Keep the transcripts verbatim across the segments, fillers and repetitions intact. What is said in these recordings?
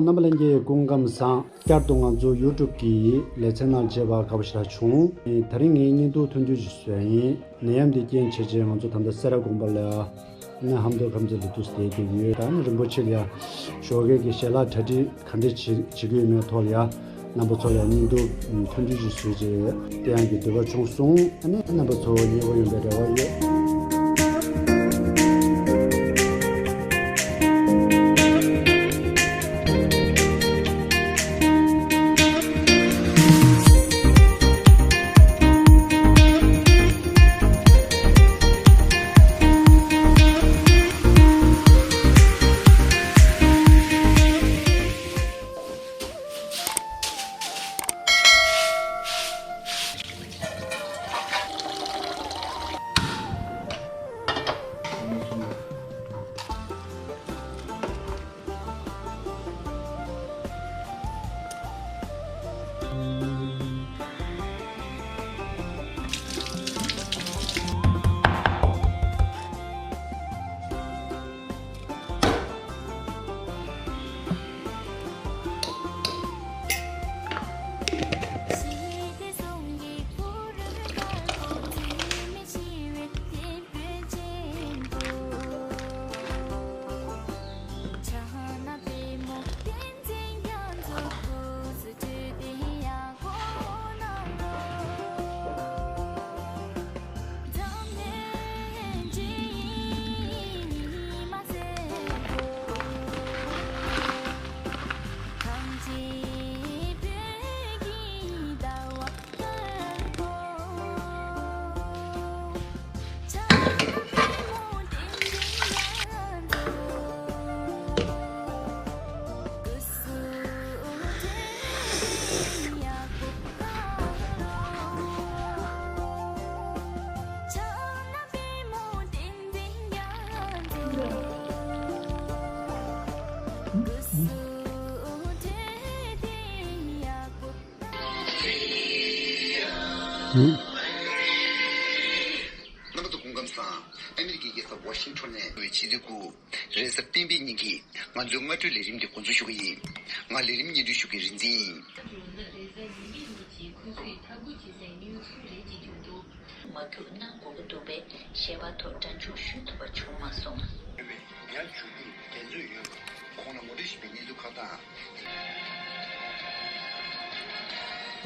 རྣམ་པ་ལྷན་རྒྱས་སྐུ་ཁམས་བཟང་། བསྐྱར་དུ་ང་ཚོ་ཡུ་ཊུབ་ཀྱི་ལེ་ཚན་ནང་མཇལ་བར་དགའ་པོ་ཞེ་དྲག་བྱུང་། དེ་རིང་ངས་བརྙན་ཐུང་ཐུང་ཐུང་ཞིག་བཟོས་ཡིན། ནད་ཡམས་འདི་རྐྱེན་བྱས་རྗེས་ང་ཚོ་ད་ལྟ་སེ་ར་དགོན་པ་ལ་ཡ། ཨ་ནི་ཧམ་མདོ་ཁམས་ཚན་ལ་འདུག་སེ་བསྡད་ཀྱི་ཡོད། ད་ནི་རིན་པོ་ཆེ་ལ་ཡ་ཞོགས་ཀས་ཀྱི་ཞལ་ལག་གྲ་སྒྲིག་ག་འདྲས་བྱེད་བྱེད་ཀྱི་ཡོད་མེད་ཐོག་ལ་ཡ། རྣམ་པ་ཚོ་ལ་ཡ་བརྙན་ཐུང་ཐུང་ཐུང་ཞིག་བཟོས་རྗེས་བལྟ་ཡག་གི་འདོད་པ་བྱུང་སོང་། ཨ་ནི་རྣམ་པ་ཚོ་མཉེས་པོ་ཡོང་བའི་རེ་བ་ཡོད། རྣམ་པ་ཚོ་སྐུ་ཁམས་བཟང་། ཨ་མི་རི་ཀའི་རྒྱལ་ས་ཝ་ཤིང་ཊོན་ནས་བའི་ཕྱི་ཚེས་དགུ། རེས་གཟའ་སྤེན་པའི་ཉིན་གྱི་ང་ཚོའི་སྔ་དྲོའི་ལས་རིམ་འདི་འགོ་འཛུགས་ཞུ་གི་ཡིན། ང་ལས་རིམ་སྙན་སྒྲོན་ཞུ་མཁན་རིག་འཛིན་ཡིན། མ་ཐུག་ན་དགོས་ཀྱི་འདུག་པས་ཞལ་པར་ཐོག་སྒྲ་འཇུག་ཞུ་ཐུབ་པ་བྱུང་མ་སོང་། ཉ་ཆུ་དུས་འགྲན་རྩོད་ཡོད། ཁོང་ལ་ངོ་སྤྲོད་ཞུས་པའི་གནས་ཚུལ་ཁག་དང་།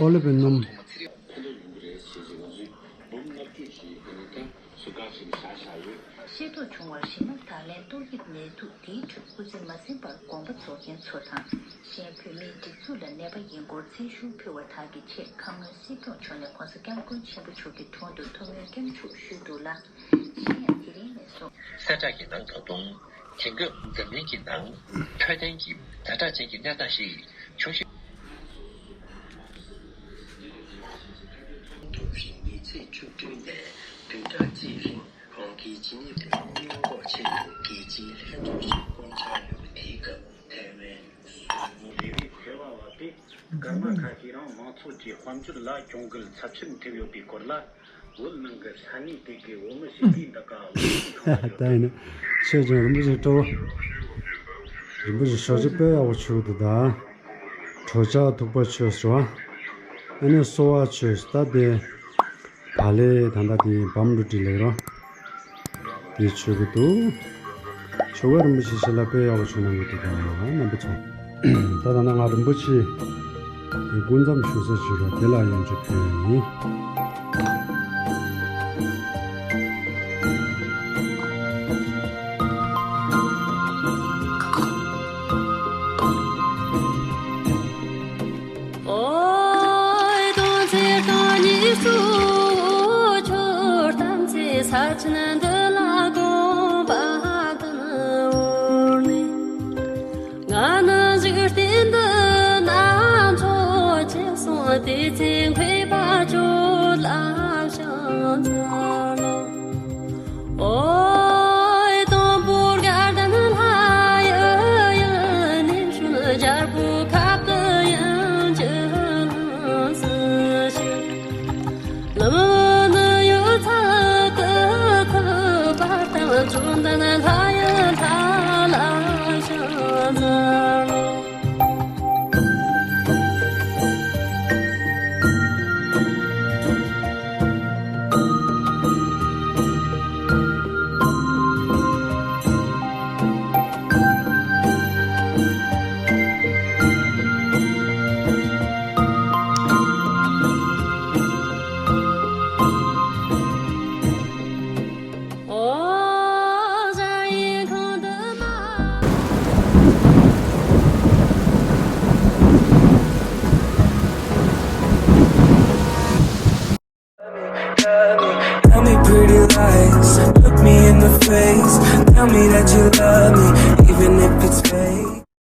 ཨོ་ལེ་པའི་སྣུམ། ཕན་ཐོགས་ཡོང་གི་རེད་ཟེར་གྱི་ང་ཚོས་འབུམ་ལྔ་བཅུ་ཞིག་ཨ་ནི་ད་སུ་ག་ཞིག་བཞག་བཞག་ཡོད། ཤེས་རྟོགས་བྱུང་བར་གཞིགས་ན་ད་ལན་ཏོག་དབྱིབས་ནད་དུག་འདིའི་ཁྲོད་སྐུ་ཚེ་མ་ཟིན་པར་དགོངས་པ་རྫོགས་མཁན་ཚོ་དང་། གཞན་བོད་མིའི་སྒྲིག་འཛུགས་ལ་ནད་པ་ཡིན་སྐོར་བཙན་ཞུ་ཕུལ་བ་དག་གི་ཆེད་ཁ་སྔོན་སྲིད་སྐྱོང་མཆོག་ནས་༸གོང་ས་༸སྐྱབས་མགོན་ཆེན་པོ་མཆོག་གི་དྲུང་དུ་ཐུགས་སྨོན་སྐྱབས་འཇུག་ཞུས་འདུག་ལ། གཞན་ཡང་དེ་རིང་ནས་བཟུང་། གསལ་བསྒྲགས་ཀྱི་ནང་ད་དུང་དེང་སྐབས་འཛམ་གླིང་གི་ནང་འཕྲོད་བསྟེན་གྱི་ཛ་དྲག་ཅན་གྱི་གནས་སྟངས་ཤིག་འབྱུང་བཞིན། ཉིས་སྟོང་ཉི་ཤུ་ཉི་ཤུ་ཉིས་ཚེས་བཅུ་བདུན་ནས་བདུན་ཕྲག་གཅིག་རིང་རང་སྐྱིད་ཇི་ནི་ཝའི་སྔོན་འགོག་ཆེད་དུ་རྒྱལ་སྤྱིའི་ལྷན་ཚོགས་ཤིག་བསྐོང་འཆར་ཡོད་པ་དེའི་སྐབས་ཐའེ་ཝན། རེ་བའི་ཚེ་བ་བ་དེ་སྐར་མ་ཁ་ཤས་རིང་མང་ཚོགས་ཀྱི་དཔལ་འབྱོར་ལ་གྱོང་གུད་ཚབས་ཆེན་ཐེབས་ཡོད་པའི་སྐོར་ལ། བོད་ནང་གི་ས་གནས་དེ་གའི་བོད་མི་ཞིག་གིས་འདི་ག་ད་ཡིན་ན་ཆོས་ཀྱང་རིན་པོ་ཆེ་སྤྲོ་བོ། རིན་པོ་ཆེ་ཞོགས་ཇ་དཔེ་ཡག་པོ་མཆོད་འདུག་ད། གྲོ་ཆག་ཐུག་པ་མཆོད་ཟེར་བ། ཨ་ནི་སོ་བ་མཆོད་ཟེར་ད་དེ། བག་ལེབ་ད་ལྟ་དེ་བམ་རུ་ཏི་ལེགས་རོ། དེ་མཆོད་གི་འདུག་ཆོ་ག་རིན་པོ་ཆེ་ཞིག་ལ་དཔེ་ཡག་པོ་བྱུང་གནང་གི་འདུག་ག་རྣམ་པ་ཚོ། ད་ད་ན་ང་རིན་པོ་ཆེ་དེ་སྐུ་མཚམས་བཞུགས་ས་བྱོས་རོགས་དེ་ལ་ཡང་ཅིག་ཕེབས་ཡིན། ཨོ། དང་ཚེ་དང་ཉི་ཤུ་ཆོས་ཐམས་ཅད་ས་ཆེན་འདི་ལ་དགོངས་པ་དང་བོར་ནས། ང་ནི་འཇིག་རྟེན་འདི་ན་འཚོ་ཆེ་སོང་། དེ་ཚེ་མཁས་པ་ཁྱོད་ལ་ཕྱག་འཚལ་ལོ། ཨོ། དང་པོ་དགའ་ལྡན་ལྷ་ཡི་ཡུལ་ནས་བྱོན། རྒྱལ་པོ་མཁའ་